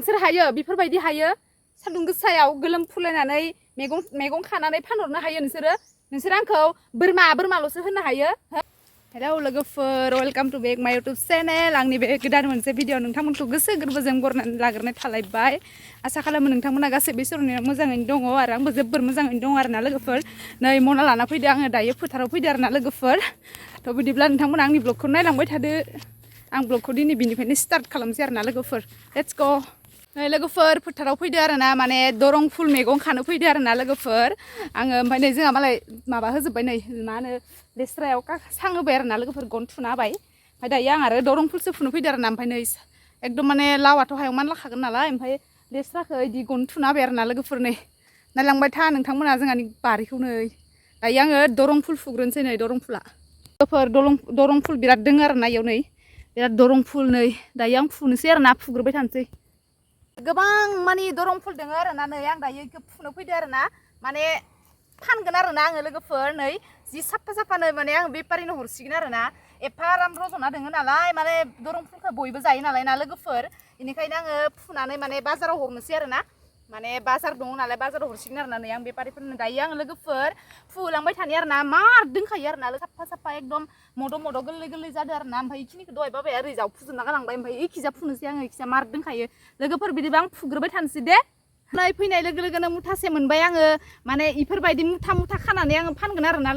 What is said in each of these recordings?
नोंसोर हायो बेफोरबायदि हायो सान्दुं गोसायाव गोलोम फुलायनानै मैगं खानानै फानहरनो हायो नोंसोर आंखौ बोरमाल'सो होनो हायो हेलौ लोगोफोर वेलकाम टु बेक माय इउटुब चेनेल आंनि बे गोदान मोनसे भिडिअ नोंथांमोनखौ गोसो गोरबोजों बरायनानै लाग्रोनाय थालायबाय आसा खालामो नोंथांमोना गासैबो इसोरनि मोजाङैनो दङ आरो आंबो जोबोर मोजाङैनो दङ आरोना लोगोफोर नै मना लाना फैदो आङो दायो फोथाराव फैदो आरोना लोगोफोर थ' बिदिब्ला नोंथांमोना आंनि ब्लगखौ नायलांबाय थादो आं ब्लगखौ दिनै बिनिफ्रायनो स्टार्ट खालामसै आरोना लोगोफोर लेट्स गो नै लोगोफोर फोथाराव फैदो आरोना माने दरं फुल मैगं खानो फैदो आरोना लोगोफोर आङो ओमफ्राय नै जोंहा मालाय माबा होजोब्बाय नै मा होनो लेस्रायाव सां होबाय आरोना लोगोफोर गन थुना होबाय ओमफ्राय दायो आं आरो दरं फुलसो फुनो फैदो आरोना ओमफ्राय नै एकदम माने लावाथ' हायाव मानलाखागोन नालाय ओमफ्राय लेस्राखौ इदि गन थुना होबाय आरोना लोगोफोर नै नायलांबाय था नोंथांमोना जोंहानि बारिखौ नै दायो आङो दरं फुल फुग्रोनोसै नै दरं फुला लोगोफोर दरं फुल बिराद दङ आरोना इयाव नै बिराद दरं फुल नै दायो आं फुनोसै आरोना फुग्रोबाय थानोसै गोबां माने दरं फुल दङ आरोना नै आं दायो इखौ फुनो फैदो आरोना माने फानगोन आरोना आङो लोगोफोर नै जि साफा माने आं बेफारिनो हरसिगोन आरोना एफा आराम रजना दङ नालाय माने दरं फुलखौ बयबो जायो नालाय ना लोगोफोर बेनिखायनो आङो फुनानै माने बाजाराव हरनोसै आरोना माने बाजार दङ नालाय बाजाराव हरसिगोन आरोना नै आं बेफारिफोरनो दायो आङो लोगोफोर फुलांबाय थानि आरोना मार दोंखायो आरोना साफा एकदम मद' गोरलै जादों आरोना ओमफ्राय इखिनिखौ दहाय बाबाया ओरै जावफुजोबना गालांबाय ओमफ्राय इखिजा फुनोसै आङो इखिजा मार दोंखायो लोगोफोर बिदिबा आं फुग्रोबाय थानोसै दे नै फैनाय लोगो लोगोनो मुथासे मोनबाय आङो माने इफोरबायदि मुथा खानानै आङो फानगोन आरोना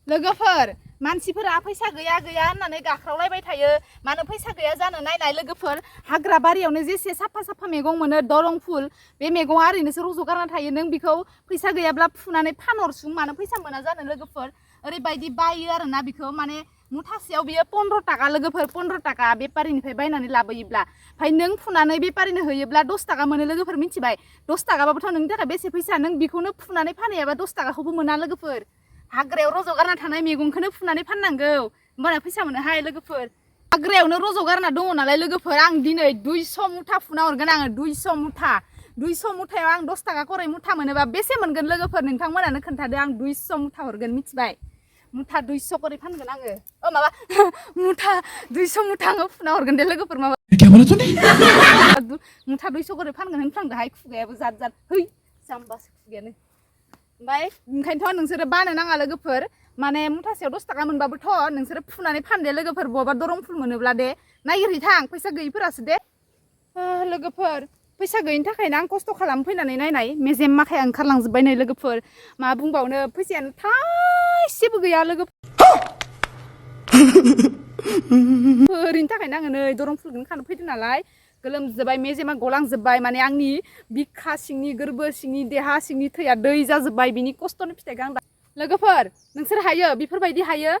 लोगोफोर मानसिफोरा फैसा गैया होननानै गाख्रावलायबाय थायो मानो फैसा गैया जानो नायनाय लोगोफोर हाग्रा बारियावनो जेसे साफा मैगं मोनो दरं फुल बे मैगङा ओरैनोसो रज'गारना थायो नों बेखौ फैसा गैयाब्ला फुनानै फानहरसुं मानो फैसा मोना जानो लोगोफोर ओरैबायदि बायो आरोना बेखौ माने मुथासेयाव बियो 15 थाखा लोगोफोर 15 थाखा बेफारिनिफ्राय बायनानै लाबोयोब्ला ओमफ्राय नों फुनानै बेफारिनो होयोब्ला 10 थाखा मोनो लोगोफोर मिथिबाय 10 थाखाबाबोथ' नोंनि थाखाय बेसे फैसा नों बेखौनो फुनानै फानहैयाबा 10 थाखाखौबो मोना लोगोफोर हाग्रायाव रज'गारना थानाय मैगंखौनो फुनानै फाननांगौ होमबाना फैसा मोनोहाय लोगोफोर हाग्रायावनो रज'गारना दङ नालाय लोगोफोर आं दिनै 200 मुथा फुना हरगोन आङो 200 मुथायाव आं 10 थाखा खरै मुथा मोनोबा बेसे मोनगोन लोगोफोर नोंथांमोनानो खोन्थादो आं 200 मुथा हरगोन मिथिबाय मुथा 200 खरै फानगोन आङो माबा मुथा 200 मुथा आङो फुना हरगोन दे लोगोफोर माबा मुथा 200 खरै फानगोन होनफ्लांदोहाय खुगायाबो जाद है जाम्बासो खुगायानो ओमफ्राय ओंखायनोथ' नोंसोरो बानो नाङा लोगोफोर माने मुथासेयाव 10 थाखा मोनबाबोथ' नोंसोरो फुनानै फानदे लोगोफोर बहाबा दरं फुल मोनोब्ला दे नागिरहैथां फैसा गैयिफोरासो दे लोगोफोर फैसा गैयिनि थाखायनो आं खस्थ' खालाम फैनानै नायनाय मेजेम माखाया ओंखारलांजोब्बाय नै लोगोफोर मा बुंबावनो फैसायानो थाइसेबो गैया लोगोफोर ओरैनि थाखायनो आङो नै दरं फुलखौनो खानो फैदों नालाय गोलोमजोब्बाय मेजेमा गलांजोब्बाय माने आंनि बिखा सिंनि गोरबो सिंनि देहा सिंनि थैया दै जाजोब्बाय बिनि खस्थ'नि फिथाइखौ आं दा लोगोफोर नोंसोर हायो बेफोरबायदि हायो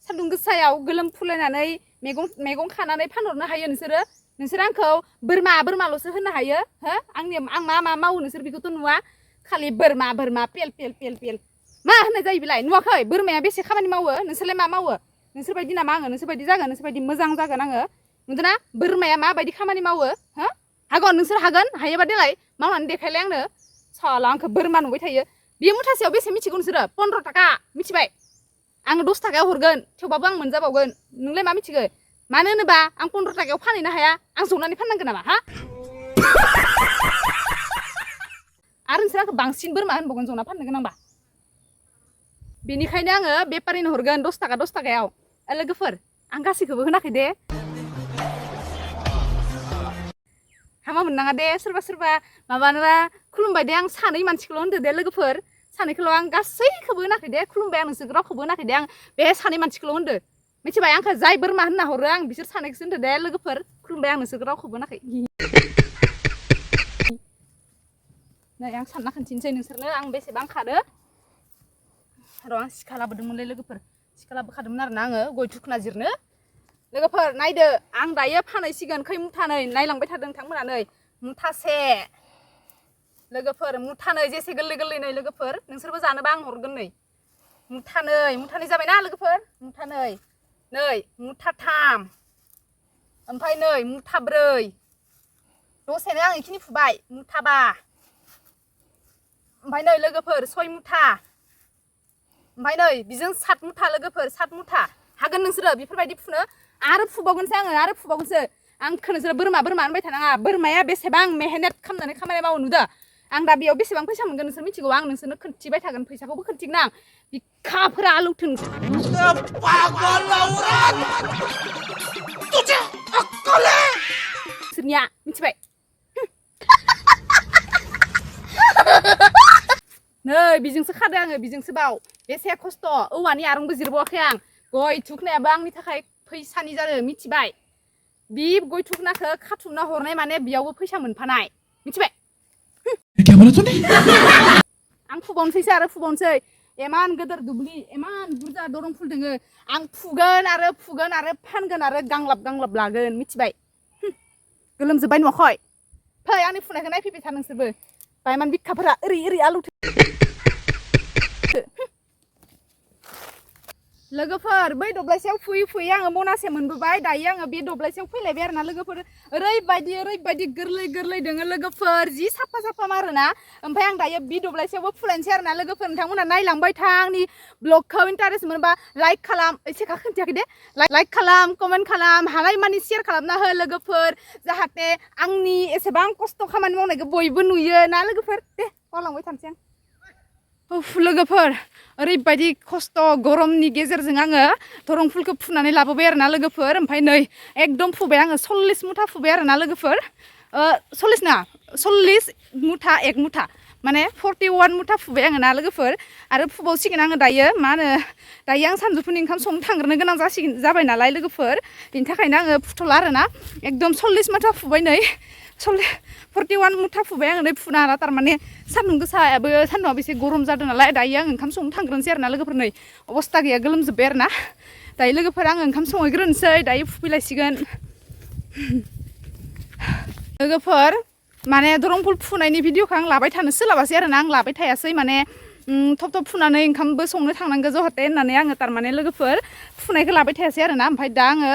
सान्दुं गोसायाव गोलोम फुलायनानै मैगं खानानै फानहरनो हायो नोंसोर आंखौ बोरमाल'सो होनो हायो हो आं मा मावो नोंसोर बेखौथ' नुवा खालि बोरमा पेल मा होननाय जायो बेलाय नुवाखै बोरमाया बेसे खामानि मावो नोंसोरलाय मा मावो नोंसोरबायदि नामा आङो नोंसोरबायदि जागोन नोंसोरबायदि मोजां जागोन आङो नुदोंना बोरमाया माबायदि खामानि मावो हो हागोन नोंसोर हागोन हायोबा देलाय मावनानै देखायलाय आंनो साला आंखौ बोरमा नुबाय थायो बे मुथासेयाव बेसे मिथिगौ नोंसोरो 15 थाखा मिथिबाय आङो 10 थाखायाव हरगोन थेवबाबो आं मोनजाबावगोन नोंलाय मा मिथिगौ मानो होनोबा आं 15 थाखायाव फानहैनो हाया आं जनानै फाननांगोन नामा हा आरो नोंसोर आंखौ बांसिन बोरमा होनबावगोन जना फाननो गोनांबा बेनिखायनो आङो बेफारिनो हरगोन 10 थाखायाव लोगोफोर आं गासैखौबो होनाखै दे हामा मोननाङा दे सोरबा माबानोबा खुलुमबाय दे आं सानै मानसिखौल' होनदो दे लोगोफोर सानैखौल' आं गासैखौबो होनाखै दे खुलुमबाय आं नोंसोर रावखौबो होनाखै दे आं बे सानै मानसिखौल' होनदो मिथिबाय आंखौ जाय बोरमा होनना हरो आं बिसोर सानैखौसो होनदो दे लोगोफोर खुलुमबाय आं नोंसोर रावखौबो होनाखै नै आं सानना खोन्थिनोसै नोंसोरनो आं बेसेबां खादो र' आं सिखा लाबोदोंमोनलै लोगोफोर सिखा लाबोखादोंमोन आरोना आङो गय थुखना जिरनो लोगोफोर नायदो आं दायो फानहैसिगोन खै मुथानै नायलांबाय थादों नोंथांमोना नै मुथासे लोगोफोर मुथानै जेसे गोरलै नै लोगोफोर नोंसोरबो जानोबा आं हरगोन नै मुथानै जाबायना लोगोफोर मुथानै नै मुथाथाम ओमफ्राय नै मुथाब्रै दसेनो आं इखिनि फुबाय मुथाबा ओमफ्राय नै लोगोफोर 6 मुथा ओमफ्राय नै बिजों 7 मुथा लोगोफोर 7 मुथा हागोन नोंसोरो बेफोरबायदि फुनो आरो फुबावगोनसो आङो आरो फुबावगोनसो आंखौ नोंसोर बोरमा होनबाय थानाङा बोरमाया बेसेबां मेहनत खालामनानै खामानि मावो नुदो आं दा बेयाव बेसेबां फैसा मोनगोन नोंसोर मिथिगौ आं नोंसोरनो खोन्थिबाय थागोन फैसाखौबो खोन्थिगोन आं बिखाफोरा आलौथों नोंसोरनिया मिथिबाय नै बिजोंसो खादों आङो बिजोंसो बाव बेसे खस्थ' औवानि आरंबो जिरबावाखै आं गय थुखनायाबो आंनि थाखाय फैसानि जादों मिथिबाय बि गय थुखनाखौ खाथुमना हरनाय माने बेयावबो फैसा मोनफानाय मिथिबाय आं फुबावनोसैसो आरो फुबावनोसै एमान गोदोर दुब्लि एमान बुरजा दरं फुल दोङो आं फुगोन आरो फानगोन आरो गांलाब लागोन मिथिबाय गोलोमजोब्बाय न'खय फै आंनि फुनायखौ नायफैबाय था नोंसोरबो बायमान बिखाफोरा ओरै आलौथो लोगोफोर बै दब्लायसेयाव फुयै आङो मनासे मोनबोबाय दायो आङो बे दब्लायसेयाव फैलायबाय आरोना लोगोफोर ओरैबायदि गोरलै दोङो लोगोफोर जि साफा मारोना ओमफ्राय आं दायो बे दब्लायसेयावबो फुलायनोसै आरोना लोगोफोर नोंथांमोना नायलांबाय था आंनि ब्लगखौ इन्टारेस्ट मोनबा लाइक खालाम एसेखा खोन्थियाखै दे लाइक खालाम कमेन्ट खालाम हानायमानि शेयार खालामना हो लोगोफोर जाहाथे आंनि एसेबां खस्थ' खामानि मावनायखौ बयबो नुयो ना लोगोफोर दे मावलांबाय थानोसै आं लोगोफोर ओरैबायदि खस्थ' गरमनि गेजेरजों आङो दरं फुलखौ फुनानै लाबोबाय आरोना लोगोफोर ओमफ्राय नै एकदम फुबाय आङो 40 मुथा फुबाय आरोना लोगोफोर 40 ना 40 मुथा 1 मुथा माने 41 मुथा फुबाय आङो ना लोगोफोर आरो फुबावसिगोन आङो दायो मा होनो दायो आं सानजौफुनि ओंखाम संनो थांग्रोनो गोनां जाबाय नालाय लोगोफोर बेनि थाखायनो आङो फुथ'ला आरोना एकदम 40 मुथा फुबाय नै 41 मुथा फुबाय आङो नै फुनो हाला थारमाने सान्दुंआबो एसे गरम जादों नालाय दायो आं ओंखाम संनो थांग्रोनोसै आरोना लोगोफोर नै अबस्था गैया गोलोमजोब्बाय आरोना दायो लोगोफोर आङो ओंखाम संहैग्रोनोसै दायो फुफैलायसिगोन लोगोफोर माने दरं फुल फुनायनि भिडिअखौ आं लाबाय थानो सोलाबासै आरोना आं लाबाय थायासै माने थब फुनानै ओंखामबो संनो थांनांगौ जाहाथे होननानै आङो थारमाने लोगोफोर फुनायखौ लाबाय थायासै आरोना ओमफ्राय दा आङो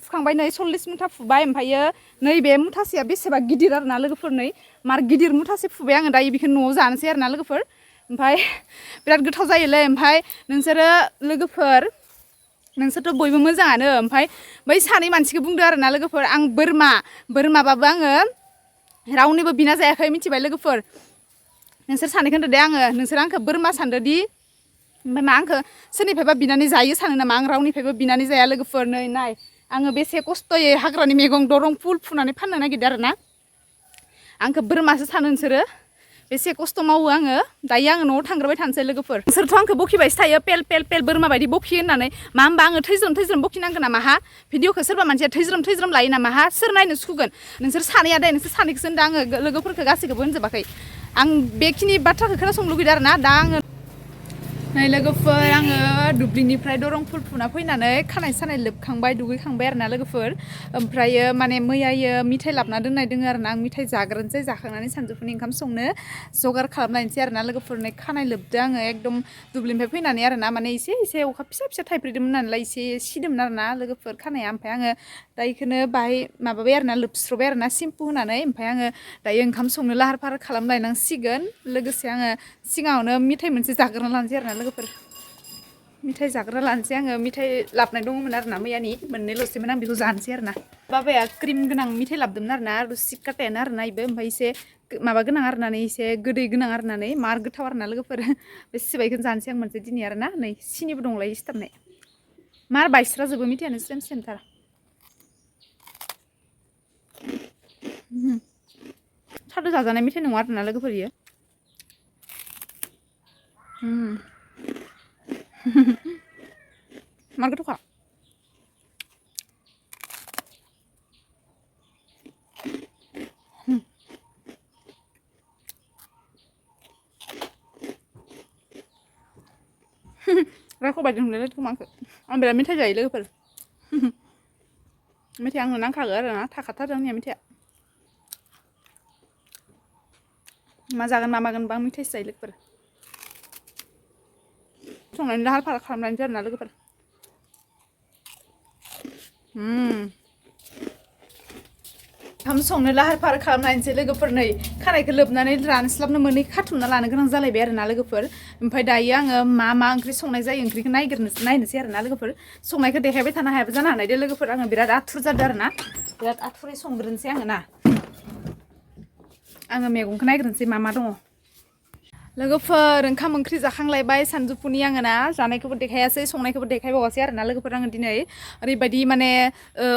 फुखांबाय नै 40 मुथा फुबाय ओमफ्रायो नैबे मुथासेया बेसेबा गिदिर आरोना लोगोफोर नै मार गिदिर मुथासे फुबाय आङो दायो बेखौ न'आव जानोसै आरोना लोगोफोर ओमफ्राय बिराद गोथाव जायोलै ओमफ्राय नोंसोरो लोगोफोर नोंसोरथ' बयबो मोजाङानो ओमफ्राय बै सानै मानसिखौ बुंदो आरोना लोगोफोर आं बोरमाबाबो आङो रावनिबो बिना जायाखै मिथिबाय लोगोफोर नोंसोर सानैखौ होनदो दे आङो नोंसोर आंखौ बोरमा सानदो दि ओमफ्राय मा आंखौ सोरनिफ्रायबा बिनानै जायो सानो नामा आं रावनिफ्रायबो बिनानै जाया लोगोफोर नै नाय आङो बेसे खस्थ'यै हाग्रानि मैगं दरं फुल फुनानै फाननो नागिरदों आरोना आंखौ बोरमासो सानो नोंसोरो बेसे खस्थ' मावो आङो दायो आङो न'आव थांग्रोबाय थानोसै लोगोफोर नोंसोरथ' आंखौ बखिबायसो थायो पेल बोरमा बायदि बखियो होननानै मा होमबा आङो थैज्रोम बखिनांगोन नामा हा भिडिअखौ सोरबा मानसिया थैज्रोम लायो नामा हा सोर नायनो सुखुगोन नोंसोर सानैया दे नोंसोर सानैखौसो होनदों आङो लोगोफोरखौ गासैखौबो होनजोबाखै आं बेखिनि बाथ्राखौ खोनासंनो लुगैदों आरोना दा आङो नै लोगोफोर आङो दुब्लिनिफ्राय दरं फुल फुना फैनानै खानाय सानाय लोबखांबाय दुगैखांबाय आरोना लोगोफोर ओमफ्रायो माने मैयायो मिथाइ लाबोना दोननाय दोङो आरोना आं मिथाइ जाग्रोनोसै जाखांनानै सानजौफुनि ओंखाम संनो जगार खालामलायनोसै आरोना लोगोफोर नै खानाय लोबदों आङो एकदम दुब्लिनिफ्राय फैनानै आरोना माने एसे अखा फिसा थाइफ्रिदोंमोन नालाय एसे सिदोंमोन आरोना लोगोफोर खानाया ओमफ्राय आङो दा बेखौनो बाहाय माबाबाय आरोना लोबस्रबाय आरोना सिम्पु होनानै ओमफ्राय आङो दायो ओंखाम संनो लाहार फाहार खालामलायनांसिगोन लोगोसे आङो सिगाङावनो मिथाइ मोनसे जाग्रोना लानोसै आरोना लोगोफोर मिथाइ जाग्रा लानोसै आङो मिथाइ लाबोनाय दङमोन आरोना मैयानि मोननैल'सैमोन आं बेखौ जानोसै आरोना बाबाया क्रिम गोनां मिथाइ लाबोदोंमोन आरोना रुसिकातायानो आरोना इबो ओमफ्राय एसे माबा गोनां आरोनानै एसे गोदै गोनां आरोनानै मार गोथाव आरोना लोगोफोर बेसेबायखौनो जानोसै आं मोनसे दिनै आरोना नै सिनिबो दंलायो सिथाबनाय मार बायस्राजोबो मिथाइयानो सेमथार सादो जाजानाय मिथाइ नङा आरोना लोगोफोर इयो मार गोथावखा रायख'बायदों होनलाय खोमाखौ आं बिराद मेथाइ जायो लोगोफोर मेथाइ आंनो नांखागौ आरोना थाखाथारो आंनिया मेथाइया मा जागोन मा मागोन आं मेथाइसो जायो लोगोफोर संनायनि लाहार फाहार खालामनायसै आरोना लोगोफोर ओंखाम संनो लाहार फाहार खालामनायसै लोगोफोर नै खानायखौ लोबनानै रानस्लाबनो मोनै खाथुमना लानो गोनां जालायबाय आरोना लोगोफोर ओमफ्राय दायो आङो मा ओंख्रि संनाय जायो ओंख्रिखौ नायनोसै आरोना लोगोफोर संनायखौ देखायबाय थानो हायाबो जानो हानाय दे लोगोफोर आङो बिराद आथुर जादों आरोना बिराद आथुरै संग्रोनोसै आङो ना आङो मैगंखौ नायग्रोनोसै मा मा दङ लोगोफोर ओंखाम ओंख्रि जाखांलायबाय सानजौफुनि आङो ना जानायखौबो देखायासै संनायखौबो देखायबावासै आरो ना लोगोफोर आङो दिनै ओरैबायदि माने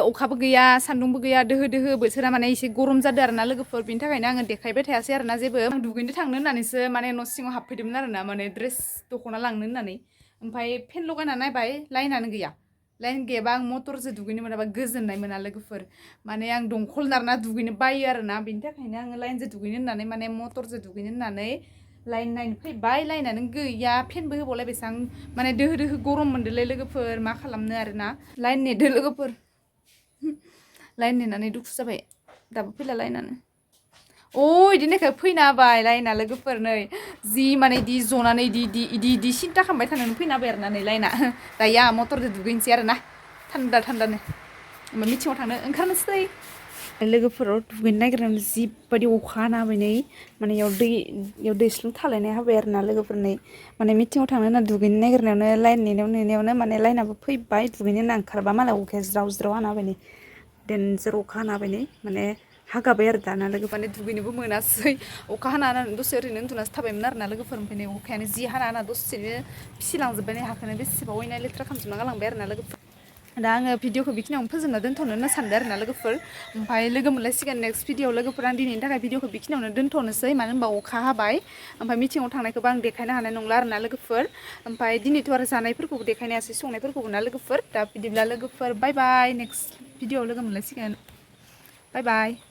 अखाबो गैया सान्दुंबो गैया दोहो दोहो बोथोरा माने एसे गरम जादों आरो ना लोगोफोर बिनि थाखायनो आङो देखायबाय थायासै आरो ना जेबो आं दुगैनो थांनो होननानैसो माने न' सिङाव हाबफैदोंमोन आरो ना माने ड्रेस दख'ना लांनो होननानै ओमफ्राय फेन लगायना नायबाय लाइनानो गैया लाइन गैयाबा आं मटरजों दुगैनो मोनाबा गोजोननाय मोना लोगोफोर माने आं दंखल नारना दुगैनो बायो आरो ना बिनि थाखायनो आङो लाइनजों दुगैनो होननानै माने मटरजों दुगैनो होननानै लाइन नायनो फैबाय लाइनानो गैया फेनबो होबावलायबायसो आं माने दोहो दोहो गरम मोनदोंलै लोगोफोर मा खालामनो आरो ना लाइन नेदो लोगोफोर लाइन नेनानै दुखु जाबाय दाबो फैला लाइनानो इदिनो फैना होबाय लाइना लोगोफोर नै जि माने इदि जनानै इदि सिन्था खालामबाय थानानै फैना होबाय आरो ना नै लाइना दायो आंहा मटरजों दुगैनोसै आरो ना थान्दा थान्दानो ओमफ्राय मिथिङाव थांनो ओंखारनोसै लोगोफोराव दुगैनो नागिरनानै जिबायदि अखा हाना होबाय नै माने इयाव दैस्लुं थालायनाय हाबाय आरो ना लोगोफोरनै माने मिथिङाव थांनो होनना दुगैनो नागिरनायावनो लाइन नेनायावनो माने लाइनाबो फैबाय दुगैनो होनना ओंखारबा मालाय अखाया ज्राव ज्राव हाना होबाय नै देनजार अखा हाना होबाय नै माने हागाबाय आरो दाना लोगो माने दुगैनोबो मोनासै अखा हाना होनानै दसे ओरैनो उन्दुनासो थाबायमोन आरो ना लोगोफोर ओमफ्राय अखायानो जि हाना होना दसेनो फिसिलांजोब्बाय नै हाखोनो बेसेबा अयना लेथ्रा खालामजोबना गालांबाय आरो ना लोगोफोर दा आङो भिडिअखौ बेखिनियावनो फोजोबना दोनथ'नो होनना सानदों आरो ना लोगोफोर ओमफ्राय लोगो मोनलायसिगोन नेक्स्ट भिडिअ लोगोफोर आं दिनैनि थाखाय भिडिअखौ बेखिनियावनो दोनथ'नोसै मानो होनबा अखा हाबाय ओमफ्राय मिथिङाव थांनायखौबो आं देखायनो हानाय नंला आरो ना लोगोफोर ओमफ्राय दिनैथ' आरो जानायफोरखौबो देखायनो हायासै संनायफोरखौबो ना लोगोफोर दा बिदिब्ला लोगोफोर बाय बाय नेक्स्ट भिडिअआव लोगो मोनलायसिगोन बाय बाय